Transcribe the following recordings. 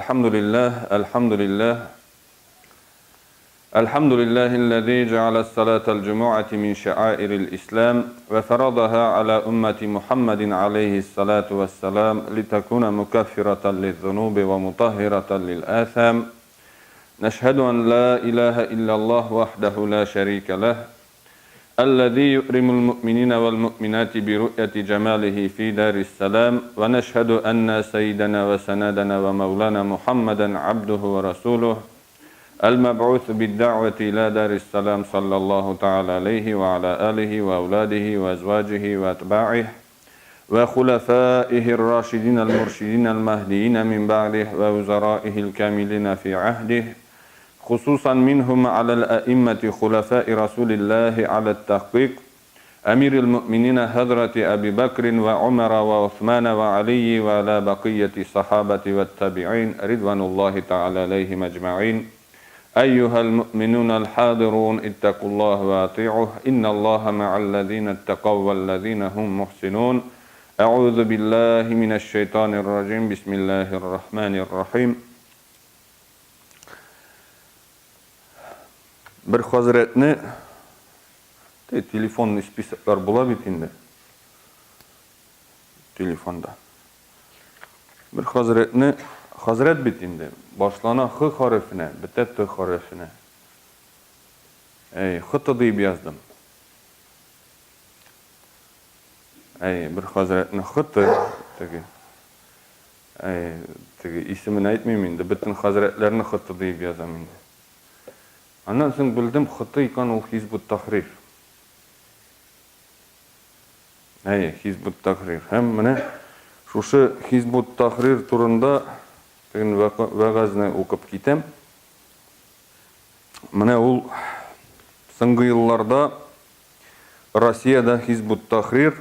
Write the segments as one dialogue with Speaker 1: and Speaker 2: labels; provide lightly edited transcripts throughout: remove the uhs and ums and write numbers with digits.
Speaker 1: Әлхәмдүлилләһ, әлхәмдүлилләһ. الحمد لله الذي جعل الصلاة الجمعة من شعائر الإسلام وفرضها على أمة محمد عليه الصلاة والسلام لتكون مكفرة للذنوب ومطهرة للآثام نشهد أن لا إله إلا الله وحده لا شريك له الذي يؤرم المؤمنين والمؤمنات برؤية جماله في دار السلام ونشهد أن سيدنا وسندنا ومولانا محمدا عبده ورسوله المبعوث بالدعوة إلى دار السلام صلى الله تعالى عليه وعلى آله وأولاده وأزواجه وأتباعه وخلفائه الراشدين المرشدين المهديين من بعده ووزرائه الكاملين في عهده خصوصا منهم على الأئمة خلفاء رسول الله على التحقيق أمير المؤمنين حضرة أبي بكر وعمر وعثمان وعلي وعلى بقية الصحابة والتابعين رضوان الله تعالى عليهم أجمعين أيها المؤمنون الحاضرون اتقوا الله وأطيعوه إن الله مع الذين اتقوا والذين هم محسنون أعوذ بالله من الشيطان الرجيم بسم الله الرحمن الرحيم Бер хәзрәтне телефонный списоклар була бит инде. Телефонда. Бер хәзрәтне, хәзрәт бит инде, башлана Х хәрефенә, бетә Т хәрефенә. Әй, ХТ дип яздым. Әй, бер хәзрәтне ХТ теге. Әй, теге исемен әйтмим инде, бөтен хәзрәтләрне ХТ дип язам инде. Аннан соң белдем, ХТ икән ул Хизбут Тахрир. Әйе, Хизбут Тахрир. Һәм менә шушы Хизбут Тахрир турында теген вәгазьне укып китәм. Менә ул соңгы елларда Россиядә Хизбут Тахрир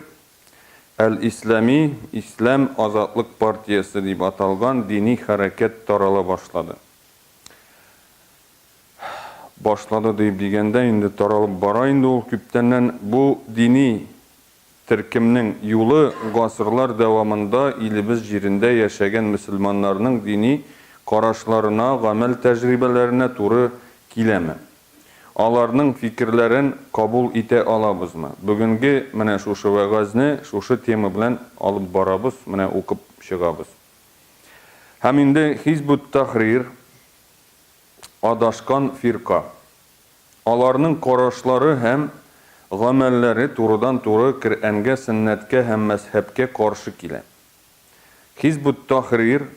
Speaker 1: Әл-Ислами, Ислам азатлык партиясе дип аталган дини хәрәкәт тарала башлады. Башлады дип дигәндә, инде таралып бара инде ул күптәннән. Бу дини төркемнең юлы гасырлар дәвамында илебез җирендә яшәгән мөселманнарның дини карашларына, гамәл тәҗрибәләренә туры киләме? Аларның фикерләрен кабул итә алабызмы? Бүгенге менә шушы вәгазьне шушы тема белән алып барабыз, менә укып чыгабыз. Һәм инде Хизбут-Тахрир, адашкан фирка. Аларның карашлары һәм гамәлләре турыдан-туры Коръәнгә, сөннәткә һәм мәзһәбкә каршы килә. Хизбут-Тахрир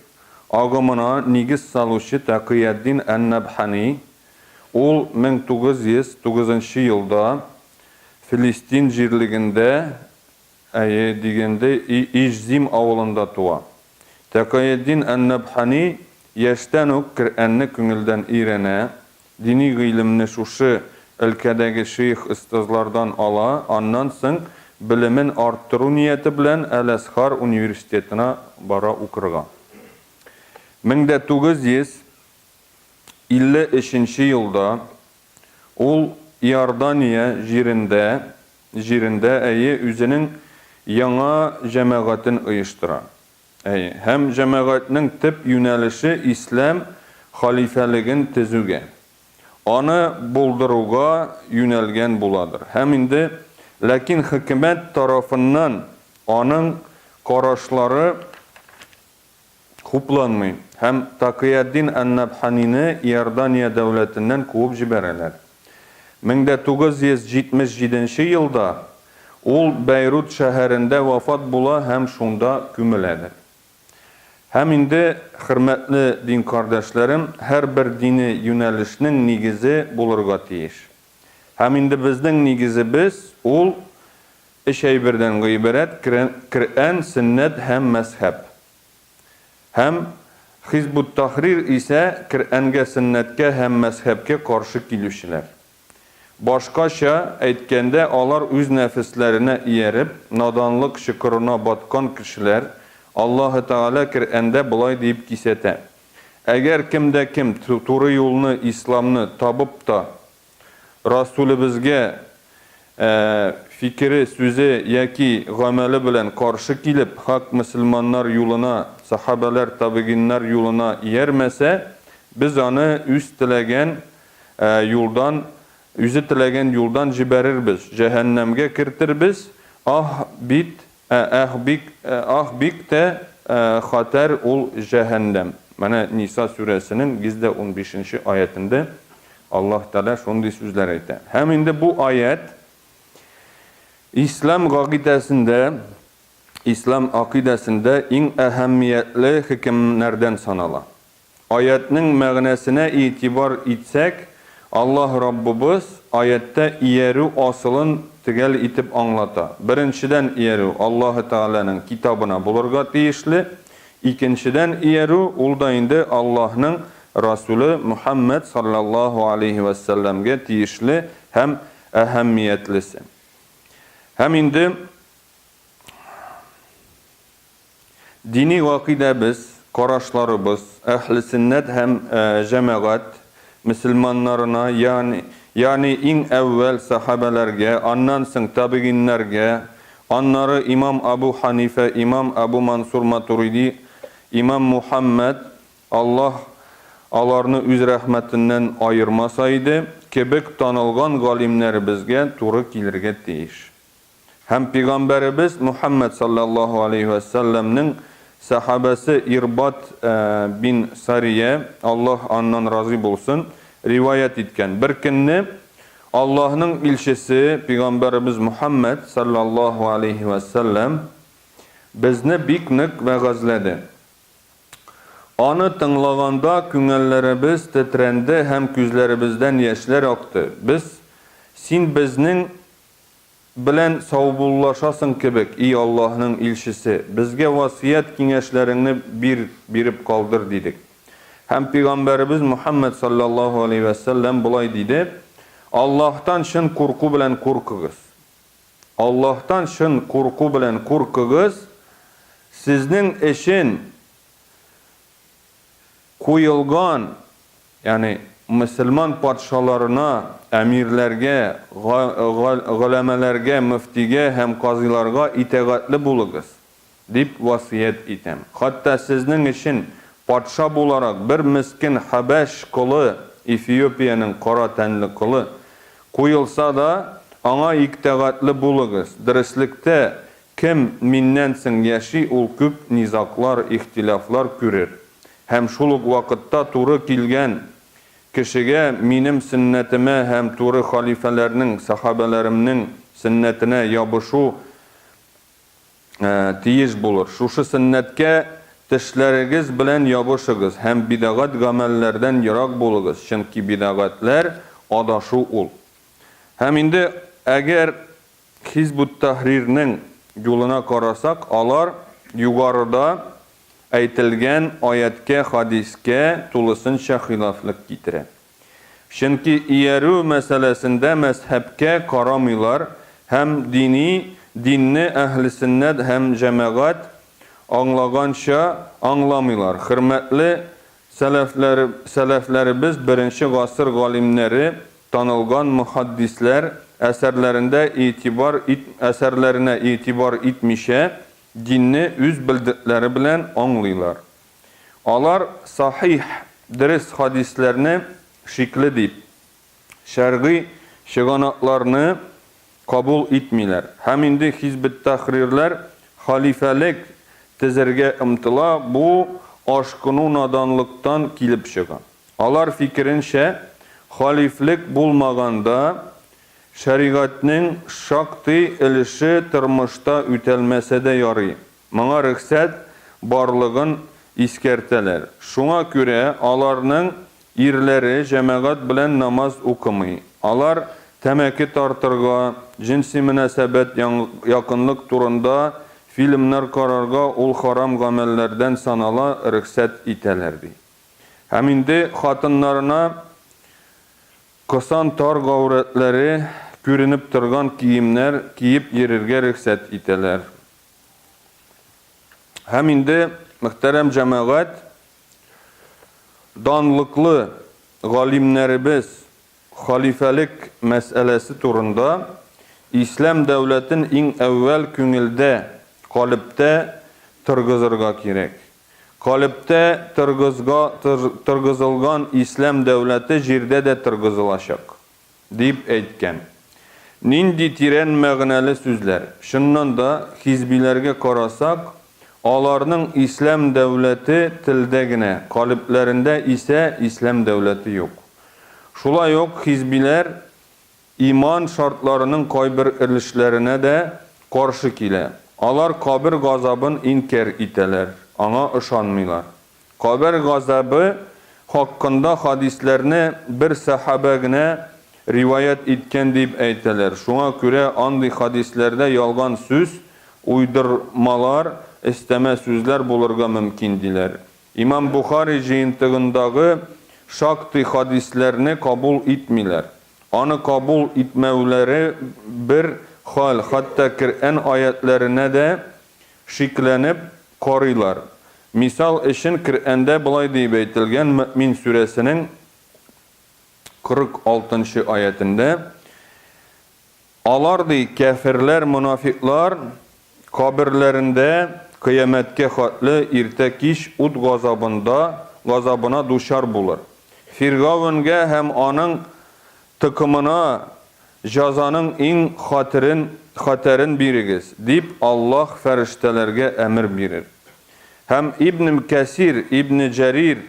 Speaker 1: агымына нигез салучы Тәкыятдин ән-Нәбһани, ул 1909 нчы елда Филистин җирлегендә Әйе, дигәндәй, Иҗзим авылында туа. Тәкыетдин ән-Нәбһани яшьтән үк Коръәнне күңелдән өйрәнә, дини гыйлемне шушы өлкәдәге шейх-остазлардан ала, аннан соң белемен арттыру нияте белән Әл-Әзһар университетына бара укырга. 1953 нче елда Ул Иордания җирендә, җирендә, әйе, үзенең яңа җәмәгатен оештыра. Әйе, һәм җәмәгатьнең төп юнәлеше ислам халифәлеген төзүгә, аны булдыруга юнәлгән буладыр. Һәм инде, ләкин хөкүмәт тарафыннан аның карашлары Хупланмый һәм Такыятдин ән-Нәбһанины Иордания дәүләтеннән куып җибәрәләр. 1977 нче елда ул Бәйрут шәһәрендә вафат була һәм шунда күмеләдер. Һәм инде, хөрмәтле дин кардәшләрем, һәрбер дини юнәлешнең нигезе булырга тиеш. Һәм инде безнең нигезебез ул өч әйбердән гыйбарәт, Коръән, сөннәт һәм мәзһәб. Һәм Хизбут-Тахрир исә Коръәнгә, сөннәткә һәм мәзһәбкә каршы килүчеләр. Башкача әйткәндә, алар үз нәфесләренә ияреп, наданлык чокырына баткан кешеләр. Аллаһы Тәгалә Коръәндә болай диеп кисәтә, Әгәр кем дә кем туры юлны, исламны, табып та, Расүлебезгә фикере, сүзе яки гамәле белән каршы килеп, хак мөселманнар юлына сахабәләр, табигыйннар юлына иярмәсә, без аны үз теләгән юлдан, үзе теләгән юлдан җибәрербез, җәһәннәмгә кертербез, аһ бит, әһ бик, аһ бик тә хәтәр ул җәһәннәм. Менә Ниса сүрәсенең 115 нче аятендә Аллаһ Тәгалә шундый сүзләр әйтә. Һәм инде бу аять Ислам гакыйдәсендә, Ислам акыйдәсендә иң әһәмиятле хөкемнәрдән санала. Аятьнең мәгънәсенә игътибар итсәк, Аллаһ Раббыбыз аятьтә иярү асылын төгәл итеп аңлата. Беренчедән иярү Аллаһы Тәгаләнең Китабына булырга тиешле, икенчедән иярү, ул да инде Аллаһның Расүле Мөхәммәд салләллаһу алейһи вә сәлләмгә тиешле һәм әһәмиятлесе. Һәм инде Дини гакыйдәбез, карашларыбыз әһле-сөннәт һәм җәмәгать мөселманнарына, ягъни, ягъни иң әүвәл сәхабәләргә, аннан соң табигыйннәргә, аннары имам Абу Ханифә, имам Абу Мансур Матуриди, имам Мухәммәд, Аллаһ аларны үз рәхмәтеннән аермаса иде, кебек танылган галимнәребезгә туры килергә тиеш. Һәм пигамбәребез Мухәммәд салләллаһу алейһи вә сәлләмнең сәхабәсе Ирбад бин Сария, Аллаһ аннан разый булсын, риваять иткән, Беркөнне Аллаһның илчесе, пигамбәребез Мухәммәд салләллаһу алейһи вә сәлләм безне бик нык вәгазьләде. Аны тыңлаганда күңелләребез тетрәнде һәм күзләребездән яшьләр акты. Без, Син безнең Белән саубуллашасың кебек, и Аллаһның илчесе, безгә васыять-киңәшләреңне бир, биреп калдыр, дидек. Һәм пигамбәребез Мөхәммәд салләллаһу алейһи вә сәлләм болай диде, Аллаһтан чын курку белән куркыгыз. Аллаһтан чын курку белән куркыгыз, сезнең өчен куелган, ягъни мөселман патшаларына, әмирләргә, голәмәләргә, мөфтигә һәм казыйларга итәгатьле булыгыз, дип васыять итәм. Хәтта сезнең өчен патша буларак бер мескен хәбәш колы, Эфиопиянең кара тәнле колы, куелса да, аңа иктәгатьле булыгыз. Дөреслектә, кем миннән соң яши, ул күп низаглар, ихтилафлар күрер. Һәм шул ук вакытта туры килгән кешегә минем сөннәтемә һәм туры халифәләрнең, сәхабәләремнең сөннәтенә ябышу тиеш булыр. Шушы сөннәткә тешләрегез белән ябышыгыз һәм бидагать гамәлләрдән ерак булыгыз, чөнки бидагатьләр адашу ул. Һәм инде әгәр Хизбут-Тәхрирнең юлына карасак, алар югарыда әйтелгән аятькә, хадискә тулысынча хилафлык китерә. Чөнки иярү мәсьәләсендә мәзһәбкә карамыйлар һәм дини динне әһлесөннәт һәм җәмәгать аңлаганча аңламыйлар. Хөрмәтле сәләфләр, сәләфләребез, беренче гасыр галимнәре, танылган мөхәддисләр әсәрләрендә игътибар ит әсәрләренә игътибар итмичә, динне үз белдекләре белән аңлыйлар. Алар сахих, дөрес хадисләрне шикле дип, шәргый чыганакларны кабул итмиләр. Һәм инде хизбет-тәхрирләр халифәлек тезергә омтыла, бу ашкыну-наданлыктан килеп чыга. Алар фикеренчә, халифлек булмаганда, шәригатьнең шактый өлеше тормышта үтәлмәсә дә ярый, моңа рөхсәт барлыгын искәртәләр. Шуңа күрә аларның ирләре җәмәгать белән намаз укымый. Алар тәмәке тартырга, җенси мөнәсәбәт, якынлык турында фильмнар карарга, ул харам гамәлләрдән санала, рөхсәт итәләр, ди. Һәм инде хатыннарына кысан тар гаурәтләре күренеп торган киемнәр киеп йөрергә рөхсәт итәләр. Һәм инде, мөхтәрәм җәмәгать, данлыклы галимнәребез халифәлек мәсьәләсе турында Ислам дәүләтен иң әүвәл күңелдә, калебтә торгызырга кирәк. Калебтә торгызга торгызылган ислам дәүләте җирдә дә торгызылачак. Дип әйткән. Нинди тирән мәгънәле сүзләр. Чыннан да, хизбиләргә карасак, аларның ислам дәүләте телдә генә, калебләрендә исә ислам дәүләте юк. Шулай ук хизбиләр иман шартларының кайбер өлешләренә дә каршы килә. Алар кабер газабын инкяр итәләр, аңа ышанмыйлар. Кабер газабы хакында хадисләрне бер сәхабә генә риваять иткән дип әйтәләр. Шуңа күрә андый хадисләрдә ялган сүз, уйдырмалар, өстәмә сүзләр булырга мөмкин, диләр. Имам Бохари җыентыгындагы шактый хадисләрне кабул итмиләр. Аны кабул итмәүләре бер хәл, хәтта Коръән аятьләренә дә шикләнеп карыйлар. Мисал өчен, Коръәндә болай диеп әйтелгән, Мөэмин сүрәсенең 46 нчы аятендә, Алар, ди, кяферләр, монафикълар, каберләрендә кыямәткә хәтле иртә-кич ут газабында, газабына дучар булыр. Фиргавенгә һәм аның токымына Җазаның иң хәтерен, хәтәрен бирегез, дип Аллаһ фәрештәләргә әмер бирер. Һәм Ибн Кәсир, Ибн Җәрир,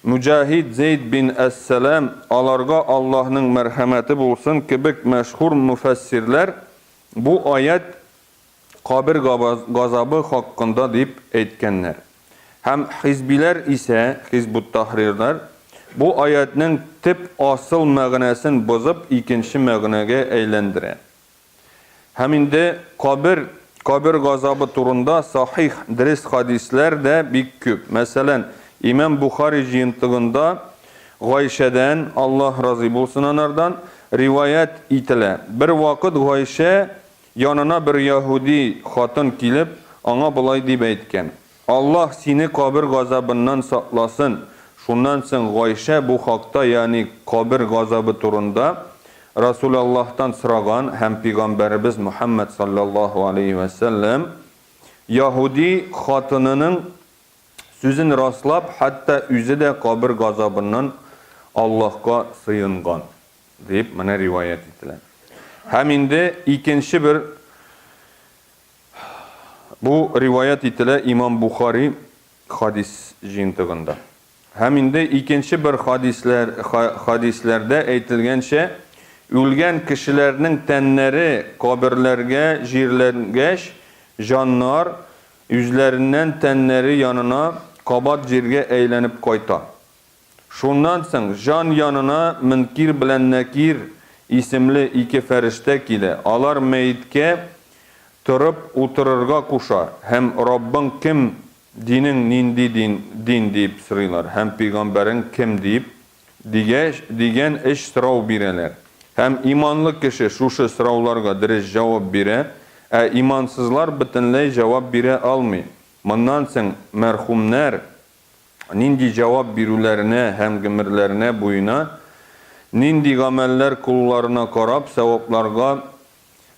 Speaker 1: Мөҗаһид, Зәйд бин әс-Сәлам, аларга Аллаһның мәрхәмәте булсын, кебек мәшһүр мөфәссирләр бу аять кабер газабы хаккында дип әйткәннәр. Һәм хизбиләр исә, хизбут-тахрирлар, бу аятьнең төп асыл мәгънәсен бозып икенче мәгънәгә әйләндерә. Һәм инде кабер, кабер газабы турында сахих, дөрес хадисләр дә бик күп. Мәсәлән, имам Бухари җыентыгында Гайшәдән, Аллаһ разый булсын анардан, риваять ителә. Бервакыт Гайшә Янына бер яһүди хатын килеп, аңа болай дип әйткән, Аллаһ сине кабер газабыннан сакласын! Шуннан соң Гайшә бу хакта, ягъни кабер газабы турында, Расүлаллаһтан сораган һәм пигамбәребез Мөхәммәд салләллаһу алейһи вә сәлләм яһүди хатынының сүзен раслап, хәтта үзе дә кабер газабыннан Аллаһка сыенган. Дип менә риваять ителә. Һәм инде икенче бер бу риваять ителә имам Бухари хадис җыентыгында. Һәм инде икенче бер хадисләр хадисләрдә әйтелгәнчә, үлгән кешеләрнең тәннәре каберләргә җирләнгәч, җаннар үзләреннән тәннәре янына кабат җиргә әйләнеп кайта. Шуннан соң җан янына Мөнкир белән Нәкир исемле ике фәрештә килә. Алар мәеткә торып утырырга куша һәм, Раббың кем, динең нинди дин, дин дип сорыйлар һәм пәйгамбәрең кем дип, дигәч, дигән өч сорау бирәләр. Һәм иманлы кеше шушы сорауларга дөрес җавап бирә, ә имансызлар бөтенләй җавап бирә алмый. Моннан соң мәрхүмнәр нинди җавап бирүләренә һәм гомерләренә буена нинди гамәлләр кылуларына карап, сәвапларга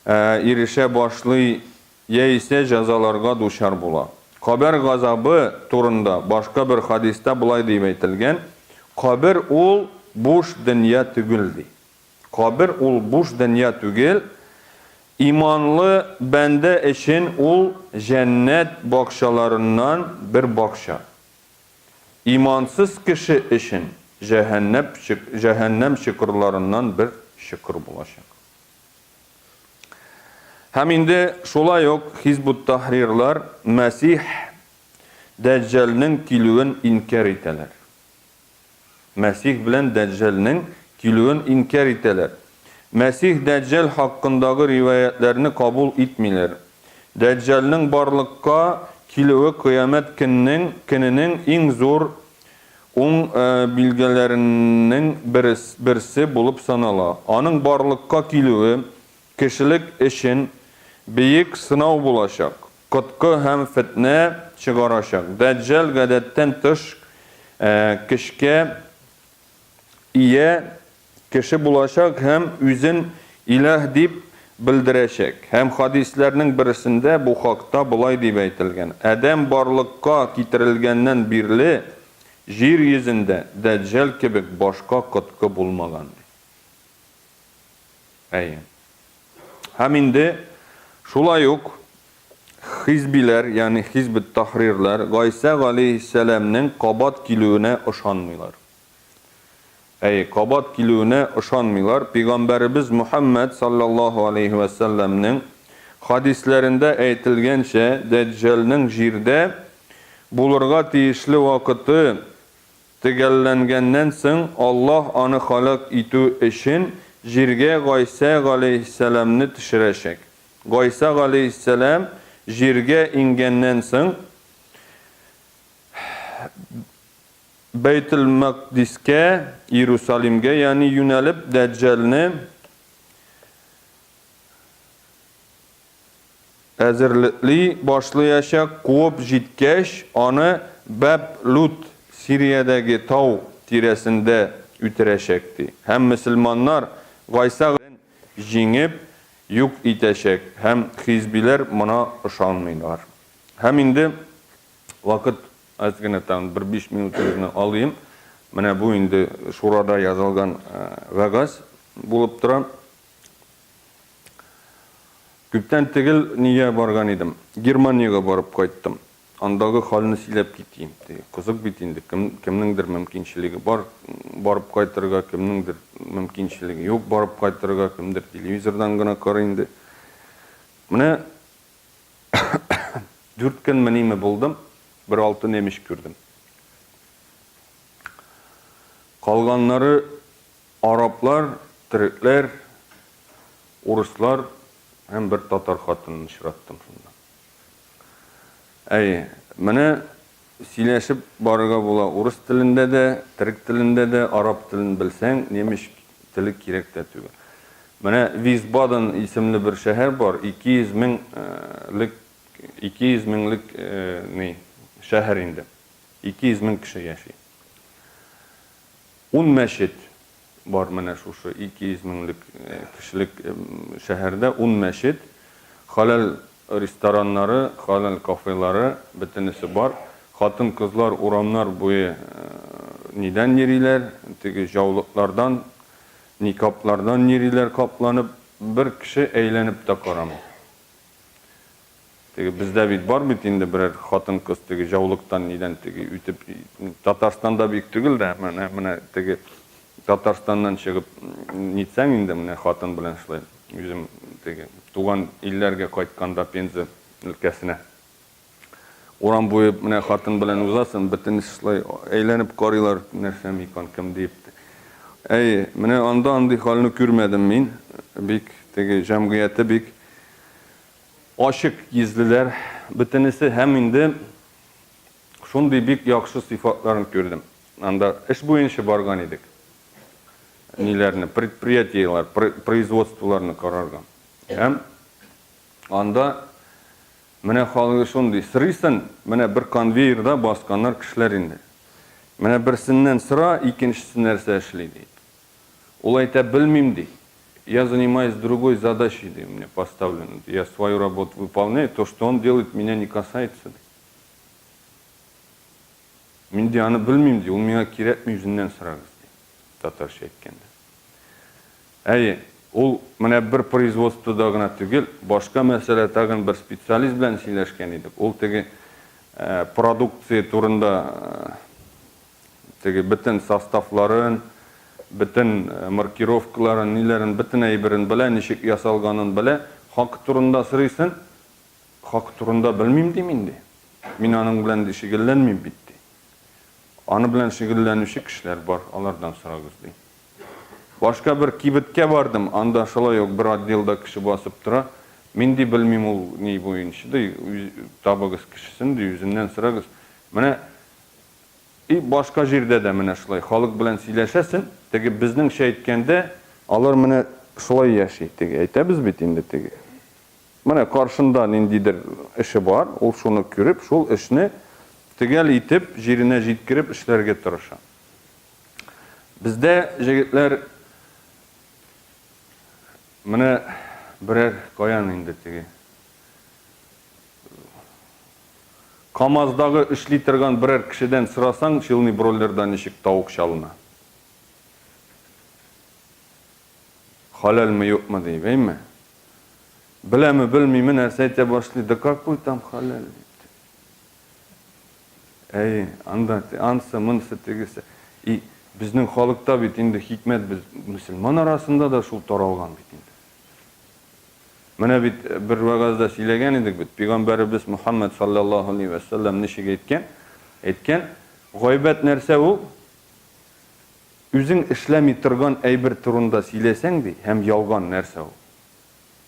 Speaker 1: ирешә башлый яисә җәзаларга дучар була. Кабер газабы турында башка бер хадиста болай диеп әйтелгән, Кабер ул буш дөнья түгел, ди. Кабер ул буш дөнья түгел, иманлы бәндә өчен ул җәннәт бакчаларыннан бер бакча. Имансыз кеше өчен җәһәннәп җәһәннәм чокырларыннан бер чокыр булачак. Һәм инде шулай ук Хизбут-Тахрирлар Мәсих Дәҗҗалнең килүен инкяр итәләр. Мәсих белән Дәҗҗалнең килүен инкяр итәләр. Мәсих Дәҗҗал хаккындагы риваятьләрне кабул итмиләр. Дәҗҗалнең барлыкка килүе Кыямәт көннең көненең иң зур уң билгеләренең берсе булып санала. Аның барлыкка килүе кешелек өчен бөек сынау булачак. Коткы һәм фетнә чыгарачак. Дәҗҗал гадәттән тыш көчкә ия кеше булачак һәм үзен илаһ дип белдерәчәк. Һәм хадисләрнең берсендә бу хакта болай дип әйтелгән, Адәм барлыкка китерелгәннән бирле җир йөзендә Дәҗҗал кебек башка коткы булмаган, ди. Әйе. Һәм инде шулай ук хизбиләр, ягъни хизбет-тахрирлар Гайсә галәйһиссәламнең кабат килүенә ышанмыйлар. Әйе, кабат килүенә ышанмыйлар. Пигамбәребез Мөхәммәд салләллаһу алейһи вә сәлләмнең хадисләрендә әйтелгәнчә, Дәҗҗалнең җирдә булырга тиешле вакыты төгәлләнгәннән соң, Аллаһ аны һәлак итү өчен җиргә Гайсә галәйһиссәламне төшерәчәк. Гайсә галәйһиссәлам җиргә иңгәннән соң, Бәйтел-Мәкъдискә, Иерусалимгә, ягъни юнәлеп, Дәҗҗалне әзерли башлыячак, куып җиткәч, аны Бәб-Лут, Сириядәге тау тирәсендә үтерәчәк, ди. Һәм мөселманнар Гайсә җиңеп, юк итәчәк, һәм хизбиләр мона ышанмыйлар. Һәм инде вакыт Әз генә тагын бер биш минутыгызны алыйм. Менә бу инде шурада язылган вәгазь булып тора. Күптән түгел нигә барган идем? Германиягә барып кайттым. Андагы хәлне сөйләп китим. Кызык бит инде, кем, кемнеңдер мөмкинчелеге бар барып кайтырга, кемнеңдер мөмкинчелеге юк барып кайтырга, кемдер телевизордан гына карый инде. Менә Дүрт көнме ниме булдым, бер алты немеч күрдем. Калганнары араблар, төрекләр, урыслар һәм бер татар хатынын очраттым шунда. Әйе, менә сөйләшеп барырга була урыс телендә дә, төрек телендә дә, араб телен белсәң, немеч теле кирәк тә түгел. Менә Висбаден исемле бер шәһәр бар, 200 мең лек 200 меңлек ни шәһәр инде. 200 мең кеше яши. Ун мәчет бар менә шушы 200 меңлек кешелек шәһәрдә ун мәчет, хәләл рестораннары, хәләл кафелары, бөтенесе бар. Хатын-кызлар урамнар буе нидән йөриләр, теге җаулыклардан, никаблардан йөриләр капланып, бер кеше әйләнеп тә карамый. Теге бездә бит бар бит инде берәр хатын-кыз теге җаулыктан нидән теге үтеп Татарстанда бик түгел дә, менә менә теге Татарстаннан чыгып нитсәң инде менә хатын белән шулай үзем теге туган илләргә кайтканда Пенза өлкәсенә урам буе менә хатын белән узасың, бөтенесе шулай әйләнеп карыйлар, нәрсә микән, кем дип. Әй, менә анда андый хәлне күрмәдем мин. Бик теге җәмгыяте бик Ачык йөзлеләр бөтенесе һәм инде шундый бик яхшы сыйфатларын күрдем. Анда эш буенча барган идек. Ниләрне, предприятиеләр, производстволарны карарга. Һәм анда менә халыгы шундый, сорыйсың, менә бер конвейерда басканнар кешеләр инде. Менә берсеннән сора, икенчесе нәрсә эшли, ди. Ул әйтә, белмим, ди. Я занимаюсь другой задачей, ди, у меня поставлена. Я свою работу выполняю, то, что он делает, меня не касается, ди. Мин ди аны белмим, ди, ул миңа кирәкми, үзеннән сорагыз, ди. Татарча әйткәндә. Әйе, ул менә бер производствода гына түгел, башка мәсьәлә тагын бер специалист белән сөйләшкән идек. Ул теге продукция турында Теге бөтен составларын, бөтен маркировкаларын, ниләрен, бөтен әйберен белә, ничек ясалганын белә. Хак турында сорыйсын, хак турында белмим дим инде. Мин аның белән ди шөгыльләнмим бит ди. Аны белән шөгыльләнүче кешеләр бар, алардан сорагыз ди. Башка бер кибеткә бардым, анда шулай ук бер отделда кеше басып тора. Мин ди белмим ул ни буенча ди, табыгыз кешесен ди, үзеннән сорагыз. Менә И башка җирдә дә менә шулай халык белән сөйләшәсен, теге безнеңчә әйткәндә, алар менә шулай яши, теге әйтәбез бит инде теге. Менә каршында ниндидер эше бар, ул шуны күреп, шул эшне төгәл итеп, җиренә җиткереп эшләргә тырыша. Бездә, җегетләр, менә берәр каян инде теге КАМАЗдагы эшли торган берәр кешедән сорасаң, челный бройлерда ничек тавык чалына? Хәләлме, юкмы дип, әйме? Беләме, белмиме, нәрсә әйтә башлый, да какой там хәләл дип. Әй, анда ансы, монысы, тегесе. И безнең халыкта бит инде хикмәт без мөселман арасында да шул таралган бит инде. Менә бит бер вәгазьдә сөйләгән идек бит, пәйгамбәребез Мухаммад саллаллаһу алейһи вә сәлләм ничек әйткән? Әйткән, гайбәт нәрсә ул? Үзең эшләми торган әйбер турында сөйләсәң ди, һәм ялган нәрсә ул?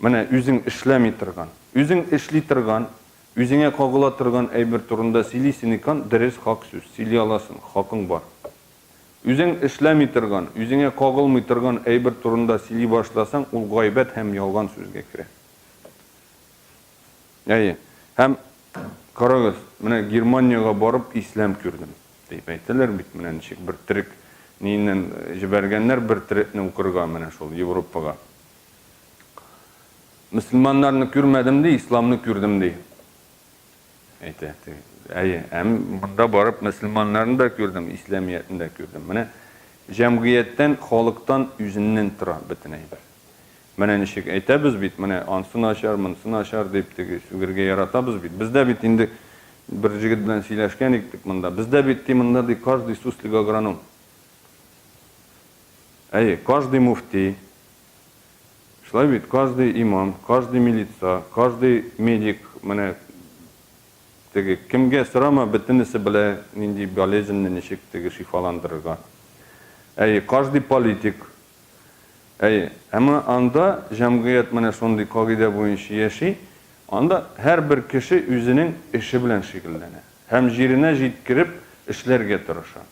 Speaker 1: Менә үзең эшләми торган, үзең эшли торган, үзеңә кагыла торган әйбер турында сөйлисен икан, дөрес хак сүз, сөйли аласың, хакың бар. Үзең эшләми торган, үзеңә кагылмый торган әйбер турында сөйли башласаң, ул гайбәт һәм ялган сүзгә керә. Әйе. Һәм карагыз, менә Германиягә барып ислам күрдем, дип әйтәләр бит, менә ничек бер төрек ниеннән җибәргәннәр бер төрекне укырга менә шул Европага. Мөселманнарны күрмәдем ди, исламны күрдем ди. Әйтә. Әйе, әм монда барып мөселманнарны да күрдем, исламиятне дә күрдем. Менә җәмгыятьтән, халыктан үзеннән тора бөтен әйбер. Менә ничек әйтәбез бит, менә ансы начар, монсы начар дип теге сүгергә яратабыз бит. Бездә бит инде бер җегет белән сөйләшкән иктек монда. Бездә бит ди монда ди каждый суслик агроном. Әйе, каждый муфти, Шулай бит, каждый имам, каждый милица, каждый медик, менә теге кемгә сорама, бөтенесе белә, нинди болезньне ничек теге шифаландырырга. Әйе, каждый политик. Әйе, әмма анда җәмгыять менә шундый кагыйдә буенча яши, анда һәрбер кеше үзенең эше белән шөгыльләнә һәм җиренә җиткереп эшләргә тырыша.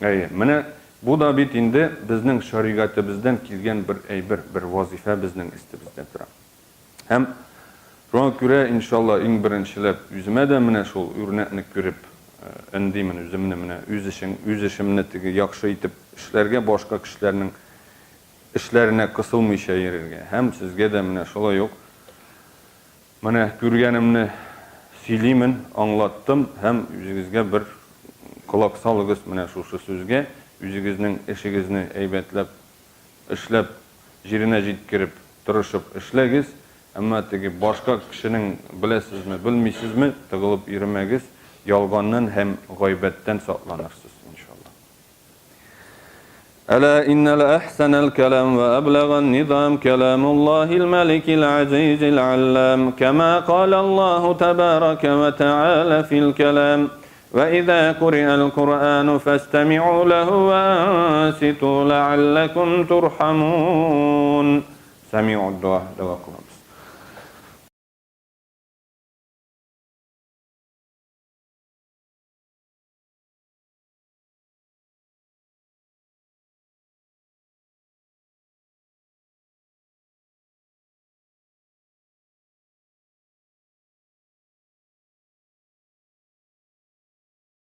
Speaker 1: Әйе, менә бу да бит инде безнең шәригатебездән килгән бер әйбер, бер вазифа безнең өстебездә тора. Һәм шуңа күрә, иншалла, иң беренчеләп үземә дә менә шул үрнәкне күреп өндимен үземне, менә үз эшең, үз эшемне теге яхшы итеп эшләргә, башка кешеләрнең эшләренә кысылмыйча йөрергә. Һәм сезгә дә менә шулай ук Менә күргәнемне сөйлимен, аңлаттым һәм үзегезгә бер колак салыгыз менә шушы сүзгә, үзегезнең эшегезне әйбәтләп эшләп, җиренә җиткереп, тырышып эшләгез, әмма теге башка кешенең беләсезме, белмисезме, тыгылып йөремәгез, ялганнан һәм гайбәттән сакланырсыз, иншалла. ألا إن الأحسن الكلام وأبلغ النظام كلام الله الملك العزيز العلام كما قال الله تبارك وتعالى في الكلام وإذا قرئ القرآن فاستمعوا له وأنصتوا لعلكم ترحمون سميع الدعاء دعاء.